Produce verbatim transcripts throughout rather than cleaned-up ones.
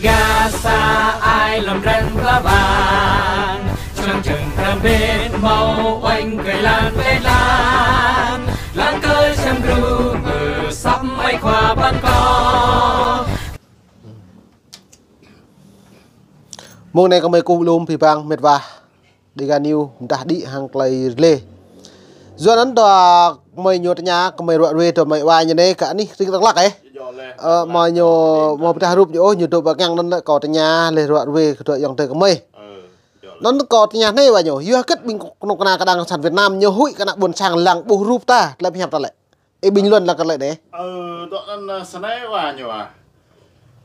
Gah sa ai lŏm dran pla bang, čang čang pram pet hmâo oanh kơi lan pet lan, lăng kơi čang gru mơ săp mai khua păn kâo. Mông anai gơmơi kơkuh lŏm abih bang met wa Dega News mơdah đĭ hăng tơlơi rơlê. Yua anŭn dŏ gơmơi ñu tơña, gơmơi ruă ruê dŏ gơmơi wa ñu anai kơ anih ring Dak Lak ĕ. Ơ, gơmơi ñu hmâo pơdah rup ñu ôh, ñu dŏ ƀơi ngang anŭn lĕ kâo tơña lĕ ruă ruê kơ dŏ ayŏng adơi gơmơi. Anŭn kâo tơña anai wa ñu, yua hơget ƀing kơnuk kơna kơđang kơsan Việt Nam ñu huĭ kơ ană ƀôn sang lăng ƀuh rup ta, tơlơi pơhiăp ta lĕ. Ih bình luận lăng kơ tơlơi anai. Ơ, dŏ anŭn, ơ, sa anai wa ñu ah.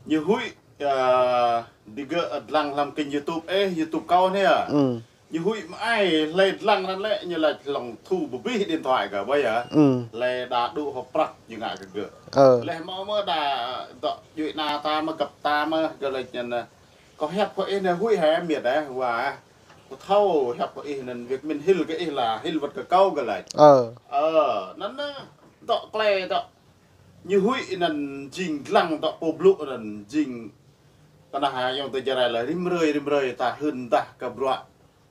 Ñu huĭ, ơ, digơ̆, ơ, lăng lăm kênh YouTube, ơ, YouTube kâo anai ah. Ư. Ñu huĭ mơai, hlơi lăng anŭn lĕ, ñu laĭ lŏng thu bơbih điện thoại kơ ƀơi ah. Ư. Hlơi đa đŭ hŏ prăk ñu ngă kơ gơ̆. Ơ. Lĕ hmâo mơ̆ đa dŏ djuai ana ta mơ̆ găp ta mơ̆ gơ̆ laĭ anŭn, ơ, kâo hiăp kơ ih anai huĭ hă miêt ah, wa. Kâo thâo hiăp kơ ih anŭn Việt Minh hil kơ ih lah, hil wơ̆t kơ kâo gơ̆ laĭ. Ơ. Ơ, anŭn, ơ, dŏ tơlơi dŏ. Ñu huĭ anŭn jing lăng dŏ pô blŭ anŭn jing. Kơnah ayŏng adơi Jarai lah rĭm hrơi, rĭm hrơi ta hưn dah kơ bruă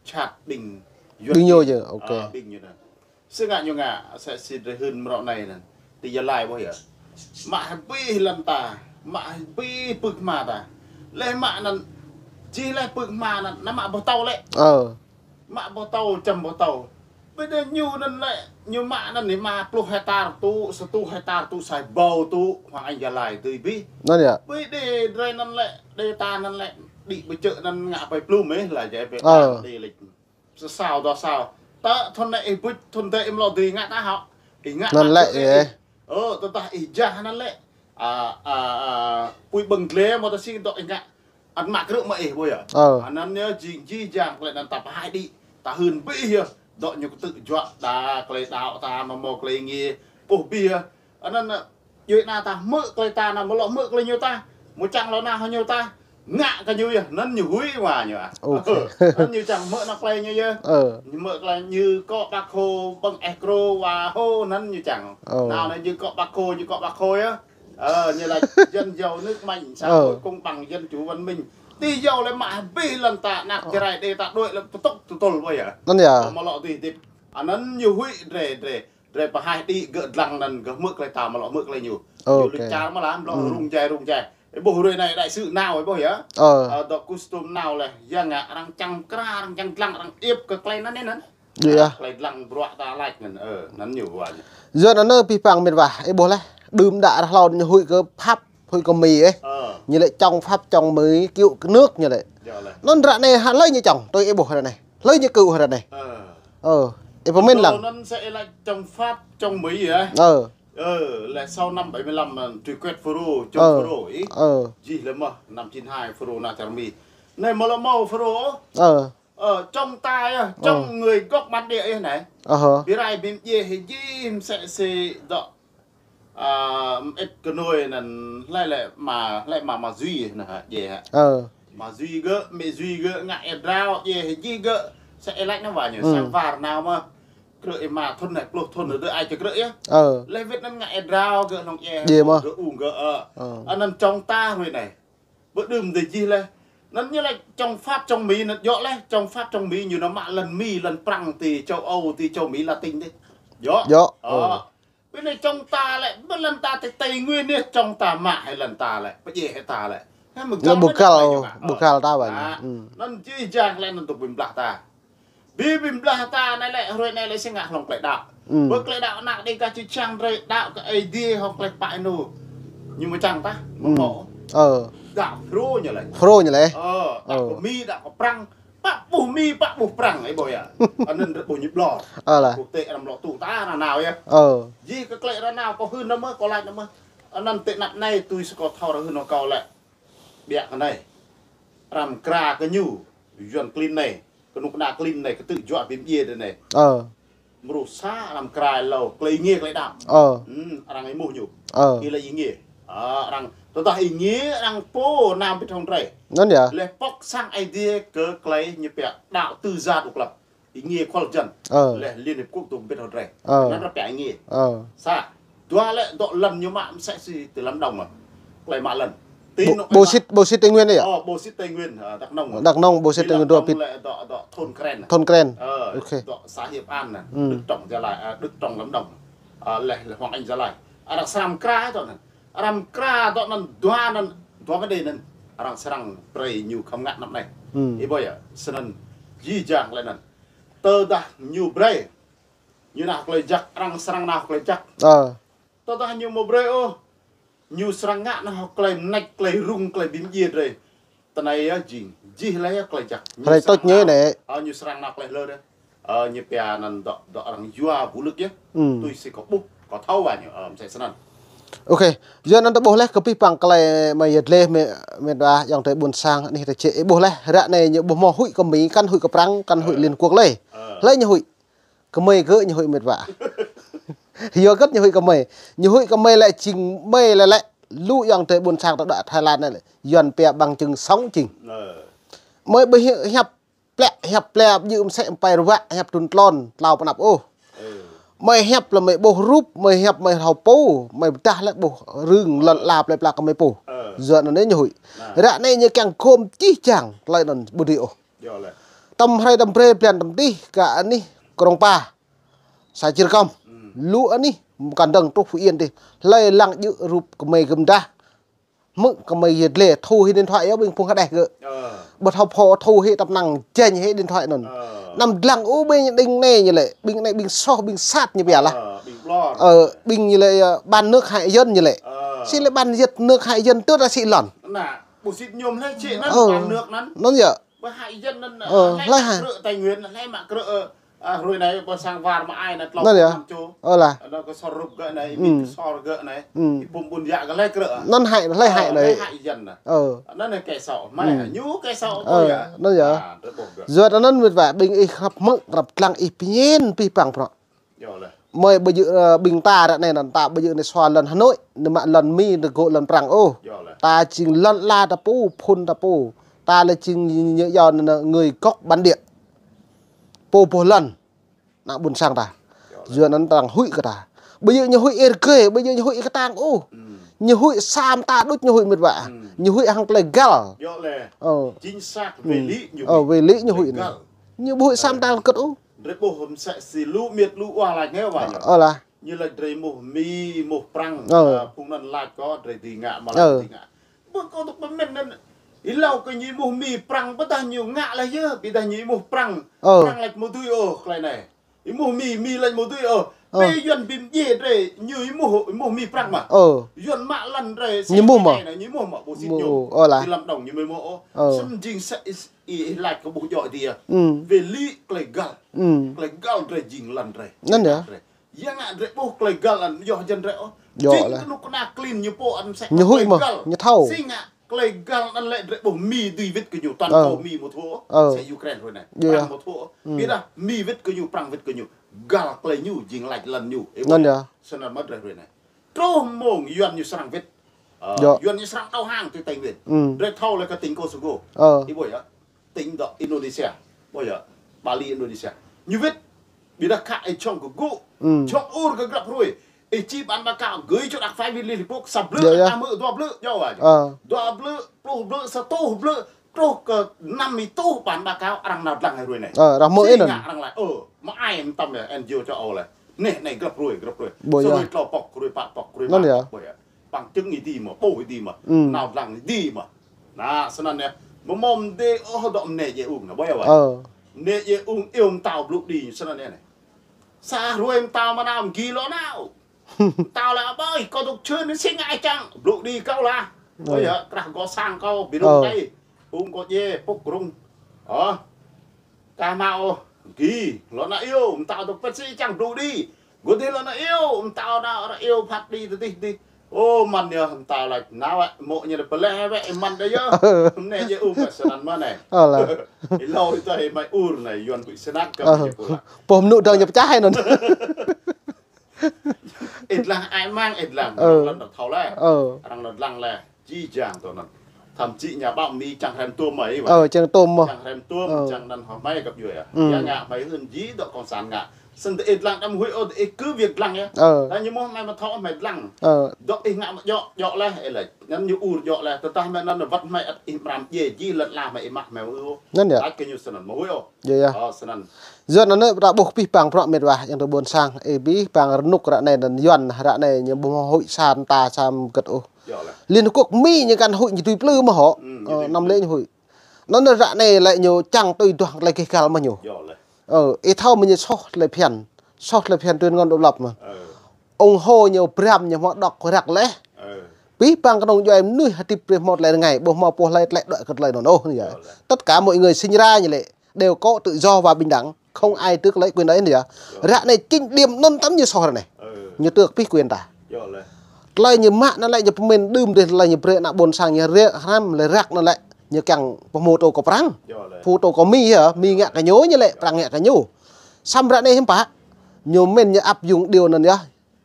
čat ƀing yuan. Ƀing ñu yơh, ok. Ơ, ƀing ñu anŭn. Sĭt ngă ñu ngă, sĭt sĭt rơhưn mrŏ anai anŭn. Ti Gia Lai ƀuh yơh. Mă abih lŏn ta, mă abih pưk hma ta. Lĕ mă anŭn, jih lĕ pưk hma anŭn, anŭn mă boh tâo lĕ. Ơ. Mă boh tâo, čăm boh tâo. Ƀơi anai ñu anŭn lĕ, ñu mă anŭn rơma pluh hektar tŭ, sa rơtuh hektar tŭ, sa rơbâo tŭ, Hoàng Anh Gia Lai tui abih. Anŭn yơh. Ƀơi anai drơi anŭn lĕ, đê ta anŭn lĕ, đĭ ƀơi čư̆ anŭn ngă pai plŭm ĕ, lah jai ƀơi. Ơ. Đê lĕ. Sa sao, dua sao. Tơ thun anai ih bŭt, thun adih ih mlŏ dưi ngă tah hŏ. Ih ngă anŭn lĕ, ih. Ơ, tơdah ih jah anŭn lĕ. A, a, a, pui ƀơ̆ng glĕ mơ̆ tơ sing dŏ ih ngă. Ăn mă krư̆ mơ̆ ih ƀuh yơh. Ơ. Anŭn yơh jing jih jang tơlơi anŭn ta pơhaih đĭ. Ta hưn abih yơh. Dŏ ñu kơtư̆ juă đa tơlơi đaŏ ta mơ̆ hmâo tơlơi ngiê. Pô abih yơh. Anŭn, ơ, djuai ana ta hmư̆ tơlơi ta anŭn mơ̆ lŏ hmư̆ tơlơi ñu ta. Mơ̆ čang lŏ nao hăng ñu ta. Ngă kơ ñu yơh, anŭn ñu huĭ wa ñu ah. Ok. Ơ, anŭn ñu čang hmư̆ anŏ tơlơi ñu yơh. Ơ. Ñu hmư̆ tơlơi ñu kŏ Bác Hồ ƀơ̆ng ĕh krô wa hô anŭn ñu čang. Ơ. Nao anai ñu kŏ Bác Hồ, ñu kŏ Bác Hồ yơh. Ơ, ñu laĭ dân giàu nước mạnh, xã hội công bằng, dân chủ, văn minh. Ti yua lĕ mă abih lŏn ta, anăk Jarai đê ta đuaĭ lĕ tơtŭk tơtŭl ƀơi yơh. Anŭn yơh. Mơ̆ lŏ tui hơdip. Anŭn ñu huĭ drơi drơi. Drơi pơhaih đĭ gơ̆ lăng anŭn gơ̆ hmư̆ tơlơi ta mơ̆ lŏ hmư̆ tơlơi ñu. Ơ, ñu ok. Lŭč čar mơ̆ lah, mlŏ rŭng jai rŭng jai. Ơ, ƀuh hrơi anai đại sứ nao ơ ƀuh yơh. Ơ. Ơ, dŏ custom nao lĕ, yang ngă arăng čang kra, arăng čang lăng, arăng iĕp kơ tơlơi anŭn anŭn. Yơh. Tơlơi lăng bruă ta laĭ anŭn, ơ, anŭn ñu wa ñu. Yua anŭn abih bang met wa, ih ƀuh lĕ, đưm đă ră hlâo ñu huĭ kơ Pháp, huĭ kơ Mi ĕ. Ơ. Ñu lĕ chống Pháp, chống Mỹ, cứu nước ñu lĕ. Yơh lĕ. Anŭn ră anai hă hlơi ñu chống, tui ih ƀuh ră anai. Hlơi ñu kơ ră anai. Ơ. Ơ, ih pơmĭn lăng. Anŭn sĭt ih laĭ chống Pháp, chống Mỹ yơh. Ơ. Ơ, lĕ sau năm bảy mươi lăm, ơ, truy quét FULRO, chống FULRO ih. Ơ. Jih lĕ mơ̆, năm chín hai FULRO nao čar Mi. Anai mơ̆ lŏ hmâo FULRO. Ơ. Ơ, chống ta yơh, chống người gốc bản địa yơh anai. Ơ hơ. Bi rai bim djai hĭ jih msĕ si dŏ. A, mơit kơnuih anŭn hlơi lĕ ma, hlơi ma, ma Duy anŭn hă, djai hă. Ơ. Ma Duy gơ̆, mĕ Duy gơ̆, ngă ê drao, djai hĭ jih gơ̆, sa ê lač anŭn wa ñu, sang war nao mơ̆. Krư̆ ê ma thun hă, pluh thun hă, đơ ai čơ krư̆ yơh. Ơ. Lĕ wĭt anŭn ngă ê drao gơ̆ hlŏng djai. Djai mơ̆. Gơ̆ ung gơ̆, ơ. Ơ. Anŭn chống ta hrơi anai. Bơ đưm dê jih lĕ. Anŭn ñu laĭ chống Pháp, chống Mỹ anŭn djŏ lĕ, chống Pháp, chống Mỹ ñu nao mă lŏn Mi, lŏn Prăng ti châu Âu, ti châu Mỹ Latin dê. Djŏ. Djŏ. Ơ. Ơ. Ƀơi anai chống ta lĕ, ƀơi lŏn ta ti Tây Nguyên anai chống ta mă hĭ lŏn ta lĕ, pơdjai hĭ ta lĕ. Hă, mơ̆ ƀu găl, ƀu găl ta ƀă. Anŭn jih jang lĕ anŭn tŭ bim blah ta. Bi bim blah ta anai lĕ, hrơi anai lĕ sĭt ngă hlŏng tơlơi đaŏ. Ƀơi tơlơi đaŏ anăk đĭ kơ čư̆ čang drơi đaŏ kơ Ơi Adai hŏng tơlơi pă ênu. Ñu mơ̆ čang tah, mơ̆ hmâo. Ơ. Đaŏ FULRO ñu lĕ. FULRO ñu lĕ. Ơ, đaŏ kơ Mi, đaŏ kơ Prăng. Pă ƀuh Mi, pă ƀuh Prăng, ih ƀuh yơh. Anŭn rơ̆ ƀuh ñu ƀlŏr. Ơ lah. Quốc tế anăm lŏ tŭ ta ră nao yơh. Ơ. Jih kơ tơlơi ră nao kâo hưn anŭn mơ̆, kâo laĭ anŭn mơ̆. Anŭn tơ anăp anai tui sa kâo thâo ră hưn hŏng kâo lĕ. Biă kơ anai. Arăng mơkra kơ ñu. Yuan klin anai. Kơnuk kơna klin anai, kơtư̆ juă bim djai dê anai. Ơ. Mrô sa arăng mơkra hlâo, tơlơi êngiê tơlơi đaŏ. Ơ. Hm, arăng êmuh ñu. Ơ. Ih laĭ êngiê. Ơ, arăng, tơdah êngiê, arăng pô nao mbĭt hŏng drơi. Anŭn yơh. Lĕ pŏk sang Ơi Adai kơ tơlơi ñu pia đaŏ tư gia độc lập. Êngiê khual jăn. Ơ. Lĕ Liên Hiệp Quốc tŭ mbĭt hŏng drơi. Ơ. Anŭn arăng pia êngiê. Ơ. Sa. Dua lĕ dŏ lŏn ñu mă msĕ si ti Lâm Đồng mơ̆. Tơlơi mă lŏn. Bộ, bộ sịt, bộ sịt Tây Nguyên đấy ạ? Ơ, bộ sịt Tây Nguyên, ơ, Đắk Nông. Đắk Nông, bộ sịt Tây Nguyên Lâm Đồng. Lĕ dŏ, dŏ thôn Kren. Thôn Kren. Ơ, ok. Dŏ xã Hiệp An anai, Đức Trọng, Gia Lai, à, Đức Trọng Lâm Đồng. Ơ, lĕ, lĕ Hoàng Anh Gia Lai. Arăng srăng kra dŏ anŭn. Arăng kra dŏ anŭn dua anŭn, dua vấn đề anŭn. Arăng srăng brơi ñu khŏm ngă anăp anai. Ih ƀuh yơh, snăn jih jang lĕ anŭn. Tơdah ñu brơi, ñu nao klei jăk, arăng srăng nao klei jăk. Ơ. Tơdah ñu ƀu brơi ôh, ñu srăng ngă nao klei mnêč, klei rŭng, klei bi mdjiê drơi. Tơ anai yơh jing, jih lĕ yơh klei jăk. Ñu srăng nao, ơ, ñu srăng nao klei hlơr yơh. Ơ, ñu pia anăn dŏ, dŏ arăng yua vũ lực yơh. Tui si kâo ƀuh, kâo thâo wa ñu, ơ, msĕ snăn. Ok, yua anăn ta ƀuh lĕ kơ pih păng klei mơi yơh dleh mĕt, mĕt wa, ayŏng adơi ƀuôn sang, anih ta čĕ, ih ƀuh lĕ, ră anai ñu ƀuh mơ̆ huĭ kơ Mi, kăn huĭ kơ Prăng, kăn huĭ Liên Quốc lĕ. Lĕ ñu huĭ. Kơ Mi gơ̆ ñu huĭ mĕt wa. Yua hơget ñu huĭ kơ Mi. Ñu huĭ kơ Mi lĕ jing Mi lĕ lĕ. Lu ayŏng adơi ƀuôn sang ta dŏ Thái Lan anai lĕ. Yuan pia bằng chứng sống jing. Mi ƀu hiăp, hiăp plĕ, hiăp plĕ, ƀu djơ̆ msĕ mpai ruă, hiăp trŭn tlôn, tlao pơ anăp ôh. Mi hiăp lĕ Mi ƀuh rup, Mi hiăp Mi thâo pô, Mi pơdah lĕ ƀuh rưng lŏn ala plei pla kơ Mi pô. Yua anŭn anai ñu huĭ. Ră anai ñu kiăng gôm jih jang, tơlơi anŭn ƀu dưi ôh. Tơm hrơi tơm brơi blan tơm dih, kơ anih Krông Pa. Sa Čư̆ Kơm. Lu anih, kăn dơ̆ng truh Phú Yên dih. Hlơi lăng djơ̆ rup kơ Mi gơ̆m dah. Hmư̆ kơ Mi yơh dleh, thu hĭ điện thoại yơh ƀing phung hơđeh gơ̆. Ƀu thâo phô thu hĭ tăp năng jĕ hĭ điện thoại anŭn. Anăm dlăng ôh ƀing đing anai ñu lĕ, ƀing anai ƀing soh, ƀing sat ñu pia lah. Ơ, ƀing ñu lĕ, ơ, bán nước hại dân ñu lĕ. Si lĕ bán giật nước hại dân tơdah si lŏn. Anŭn yơh. Ƀu hại dân anŭn, ơ, hlơi hại. Krư̆ Tây Nguyên, hlơi mă krư̆, ơ, ơ, hrơi anai ƀơi sang war mă ai anai tlâo pluh năm čô. Ơ lah. Anŭn kơ sor rup gơ̆ anai, ih ƀing kơ sor gơ̆ anai. Ih pum ƀun yă gơ̆ hlơi krư̆. Anŭn hại, hlơi hại anai. Hlơi hại dân anai. Ơ. Anŭn anai kẻ xấu, mai ñu kẻ xấu ơ, ƀuh yă. Anŭn yơh. À, drơi ƀuh gơ̆. Yua anŭn mĕt wa, ƀing ih khăp hmư̆, krăp dlăng ih pơñen pih păng prŏ. Mơi ƀu djơ̆, ơ, ƀing ta ră anai anŭn ta ƀu djơ̆ anai sua lŏn Hà Nội, anai mă lŏn Mi, anai gŏ lŏn Prăng ôh. Ta jing lŏn ala ta pô, phŭn ta pô. Ta lĕ jing ñu yua anai người gốc bản địa. Pô boh lŏn. Ană ƀuôn sang ta. Yua anŭn arăng huĭ kơ ta. Ƀu djơ̆ ñu huĭ êr gơi, ƀu djơ̆ ñu huĭ kơtang ôh. Ñu huĭ sa mta đôč ñu huĭ mĕt wa. Ñu huĭ hăng klei găl. Ơ. Chính xác, về lý ñu huĭ. Ơ, về lý ñu huĭ anai. Ñu ƀu huĭ sa mta kơt ôh. Drơi ƀuh msĕ si lu miêt lu wa lač anai wa ñu. Ơ lah. Ñu lač drơi êmuh Mi, êmuh Prăng, ơ, phung anŭn lač kơ drơi dưi ngă, mă lač dưi ngă. Ƀuh kâo tŭk pơmĭn anŭn. Ih hlâo kơ ñu êmuh Mi Prăng, ƀôdah ñu ngă lĕ yơh, ƀôdah ñu êmuh Prăng. Ơ. Prăng lač ƀu dưi ôh, klei anai. Êmuh Mi, Mi lač ƀu dưi ôh. Ơ. Pơ Yuan bi mdjiê drơi, ñu êmuh, êmuh Mi Prăng mă. Ơ. Yuan mă lŏn drơi, ñu êmuh mă. Ñu êmuh mă, ƀu sĭt ñu. Ơ lah. Ti Lâm Đồng ñu êmuh ôh. Ơ. Snăn jing sa Ih, ih lač kơ ƀuh djơ̆ dih yơh. Về lý klei găl. Klei găl drơi jing lŏn drơi. Anŭn yơh. Yua ngă drơi ƀuh klei găl anŭn yơh jing drơi ôh. Jing kơnuk kơna klin ñu pô anŭn msĕ ñu huĭ mơ̆n, ñu thâo. Si ngă klei găl anŭn lĕ drơi ƀuh Mi dưi wĭt kơ ñu, toàn cầu Mi ƀu thâo. Ơ. Msĕ Ukraine hrơi anai. Prăng ƀu thâo. Ƀôdah Mi wĭt kơ ñu, Prăng wĭt kơ ñu. Găl klei ñu jing lač lŏn ñu. Anŭn yơh. Snăn mơ̆n drơi hrơi anai. Truh mông Yuan ñu srăng wĭt. Ơ, Yuan ñu srăng đầu hàng ti Tây Nguyên. Drơi thâo lĕ kơ tỉnh Kosovo. Ih ƀuh yơh. Tỉnh dŏ Indonesia. Ƀuh yơh. Bali Indonesia. Ñu wĭt. Ƀôdah khă ih čŏng kơ gŭ. Čŏng ur kơ grăp hrơi. Ih čih bản báo cáo gửi cho đặc phái viên Liên Hiệp Quốc sa blư̆, ta hmư̆ dua blư̆, yơh wa. Dua blư̆, pluh blư̆, sa rơtuh blư̆. Truh kơ năm êtuh bản báo cáo arăng nao dlăng hrơi anai. Ơ, arăng hmư̆ anŭn. Arăng lač, ơ, mă ai mơtam yơh, N G O châu Âu lĕ. Anai, anai grăp hrơi, grăp hrơi. Ƀuh yơh. Sa hrơi tlâo pŏk, hrơi pă pŏk, hrơi pă pŏk, ƀuh yơh. Bằng chứng ih dưi mơ̆n, ƀuh ih dưi mơ̆n. Nao dlăng ih dưi mơ̆n. Anai, snăn yơh. Mơ̆ mơ̆ mdê ôh dŏ mơnĕ djai ung anai, ƀuh yơh wa. Mơnĕ djai ung iâu mtao blŭ đĭ, snăn yơh anai. Sa hrơi mtao mơnao mgi lŏ nao. Mtao lač ƀơi, kâo dŏ čư̆ anai si ngă čang. Blŭ đĭ kâo lah. Ơ. Ơ yơh, krah gŏ sang kâo, bi rŭng đai. Ung kâo djai, pŭk rŭng. Ơ. Ka hmâo, gi, lŏ nao iâu, mtao dŏ pĕt si čang blŭ đĭ. Gơ̆ dih lŏ nao iâu, mtao nao ră iâu phat đĭ tơ dih dih. Ơ, mơ̆n yơh, mtao lač nao wĕ, mŏ ñu lĕ pơleh wĕ, mơ̆n đơi yơh. Mơnĕ djai ung wĕ snăn mơ̆n anai. Ơ lah. Ih hlâo ih tơl ih mai ur anai, Yuan ƀu snăk kơ mơnĕ pô lah. Pô mơnŭ dơ̆ng ñu pơčah anŭn. Ih dlăng ai mang, ih dlăng. Ơ. Arăng nao dlăng lĕ. Ơ. Arăng nao dlăng lĕ. Jih jang tơ anŭn. Thậm chí nhà báo Mi čang hrăm tuôm mơ̆ ih wa. Ơ, čang tuôm mơ̆. Čang hrăm tuôm, ơ, čang anŭn hŏ mai găp djuai yơh. Yua ngă mai hưn jih dŏ cộng sản ngă. Snăn tơ ih dlăng đăm huĭ ôh, tơ ih kơ việc dlăng yơh. Ơ. Tơ ñu mơ̆ hmei mă thâo hmei dlăng. Ơ. Dŏ ih ngă mă djŏ, djŏ leh, ih lač. Anăn ñu ur djŏ leh, tơdah hmei anăn wăt hmei ăt ih mram djiê, jih lăn ala hmei ih mă hmei ôh. Anăn yơh. Lač kơ ñu snăn, mă huĭ ôh. Yơh, yơh. Ơ, snăn. Yua anăn ƀu dah ƀuh pih pang bruă mĕt wa, ayŏng adơi ƀuôn sang, ih pih pang rơnŭk ră anei anăn Yuăn ră anei ñu ƀu hmâo huĭ sa mta sa mơgăt ôh. Yơh leh. Liên Hợp Quốc Mi ñu kăn huĭ ñu tui plư mơ̆ hŏ. Ơ, năm lĕ ñu huĭ. Anăn ră anei lĕ ñu čang tui duah tơlơi gêh găl mơ̆ ñu. Yơh leh. Ơ, ih thâo mơ̆ ñu soh tơlơi phiăn. Soh tơlơi phiăn tuyên ngôn độc lập mơ̆. Ơ. Ung hô ñu Bram ñu hmâo dŏ răk leh. Ơ. Pih pang kơnung djuai mnuih hơdip brơi hmâo tơlơi rơngai, ƀu hmâo pô hlơi tlĕ đuaĭ kơ tơlơi anŭn ôh anai yơh. Yơh leh. Tất cả mọi người sinh ra ñu lĕ đều có tự do và bình đẳng, không ai tước lấy quyền đấy anai yơh. Yơh. Ră anei chính điểm anŭn tăm ñu soh ră anei. Ơ. Ñu tước pih quyền ta. Yơh leh. Tơlơi ñu mă anăn lĕ ñu pơmĭn đưm dih tơlơi ñu brơi ană ƀuôn sang ñu rĕ hrăm lĕ răk anăn lĕ ñu kiăng pơhmu tô kơ Prăng. Yơh leh. Pơhmu tô kơ Mi yơh, Mi ngă kơ ñu ñu lĕ Prăng ngă kơ ñu. Samơ̆ ră anei hiư̆m pă. Ñu mĭn ñu áp dụng điều anăn yơh.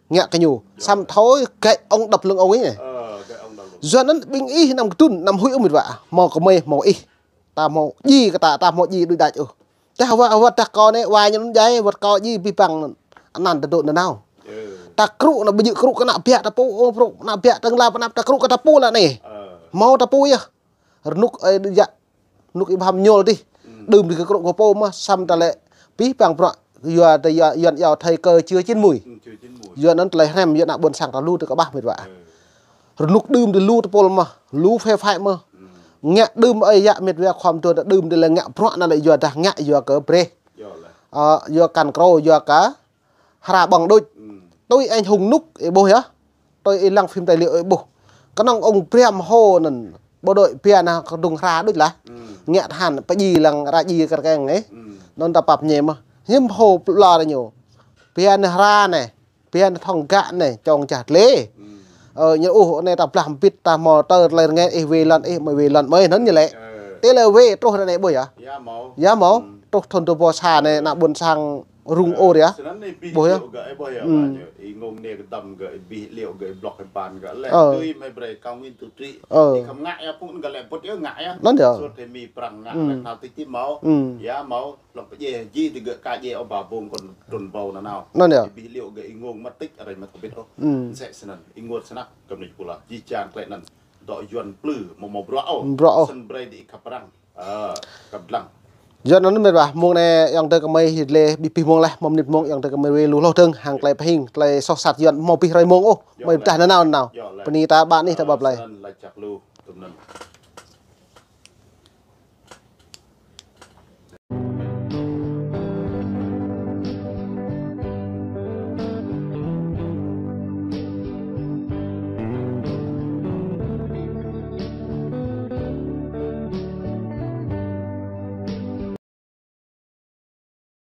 Ngă kơ ñu. Yơh. Samơ̆ thâo găi ŏng đăp lưng ŏng ih anai. Ơ, găi ŏng đăp lưng. Yua anăn ƀing ih năm kơdŭn, năm huĭ ôh mĕt wa. Hmâo kơ mơi, hmâo ih. Ta hmâo djai kơ ta, ta hmâo djai đuaĭ đač ôh. Tơdah wăt, wăt tơdah kâo anei, wa ñu anăn djai, wăt kâo djai pih pang anăn tơdŏ nanao. Ơ. Ta krŭ anăn ƀu djơ̆ krŭ kơ ană biă ta pô, ơ, krŭ ană biă tơng la pơnăp ta krŭ kơ ta pô lă anei. Ơ. Hmâo ta pô yơh. Rơnŭk ơi djă. Rơnŭk ih ƀuh hăm ñuôl dih. Đưm dih kơ krŭ kơ pô mơ̆, samơ̆ ta lĕ pih pang bruă. Yua ta yua, Yuăn iâu thời cơ chưa chín muồi. Yua anăn tơlơi hrăm, yua ană ƀuôn sang ta lu tơ kơƀah mĕt wa. Rơnŭk đưm dih lu tơpul mơ̆, lu phê phại mơ̆. Ngă đưm ơi yă mĕt wa khŏm tuan ta đưm dih lĕ ngă bruă anăn lĕ yua dah ngă yua kơ brơi. Ơ, yua kăn krô, yua kơ hra ƀơ̆ng đôč. Tui anh hùng Nuk, ih ƀuh yơh. Tui ih lăng phim tài liệu ih ƀuh. Kơnơ̆ng ung Bram hô anăn, bộ đội pia anăn kơdŭng hra đôč lah. Ngă tơhan pơdjai lăng ră djai kơrkeng anei. Anăn ta pap ñe mơ̆. Hiư̆m hô plŏ ră ñu. Pia anăn hra anei. Pia anăn thŏng gă anei, čŏng čah tlê. Ơ, ñu ôh, anei ta blah mbĭt ta hmâo tơlơi rơngai ih wai lŏn ih, mơi wai lŏn mơi, anăn ñu lĕ. Tơlơi wai truh ră anei ƀuh yơh. Yơh mơ̆. Truh thŭn dua ƀô̆ sa anei, ană ƀuôn sang rŭng ôr yơh. Snăn anei bih ƀuh yơh. Liu gơ̆ ih ƀuh yơh, ƀuh yơh. Ih ngông anei kơdăm gơ̆, ih bih liu gơ̆, ih blŏk ih ban gơ̆ leh. Ơ. Tui mơi brơi kâo Nguyễn Tụ Trị. Ơ. Ih khăm ngă yơh, phung gơ̆ lĕ bŭt yơh ngă yơh. Anăn yơh. Suôt hơmi Prăng ngă leh thâo tui ti mâo. Yơh mâo. Blŏk pơdjai ji ti gơ̆ ka djai ôh ba bông kơ trŭn ƀâo nanao. Anăn yơh. Ih bih liu gơ̆ ih ngông mă tĭč, arăng mă tơbit ôh. Msĕ snăn, ih ngôt snăk, kơ mnuih pula. Jih jang tơlơi anăn. Dŏ Yuăn plư, mâo mâo bruă ôh. Bruă ôh. Snăn brơi dih ih khăp Prăng. Ơ, kăp dlăng. Yua anăn mĕt wa, mông anei ayŏng adơi kơ mơi hit leh, ƀĭ pih mông leh, mơ̆ng mnĭt mông ayŏng adơi kơ mơi wai lu hloh dơ̆ng, hăng tơlơi pơhing, tơlơi soh sat Yuăn hmâo pih hrơi mông ôh, mơi pơdah nanao nanao. Bơni ta ƀă anih ta ƀă plơi. Snăn lač čăk lu, tŭm anăn.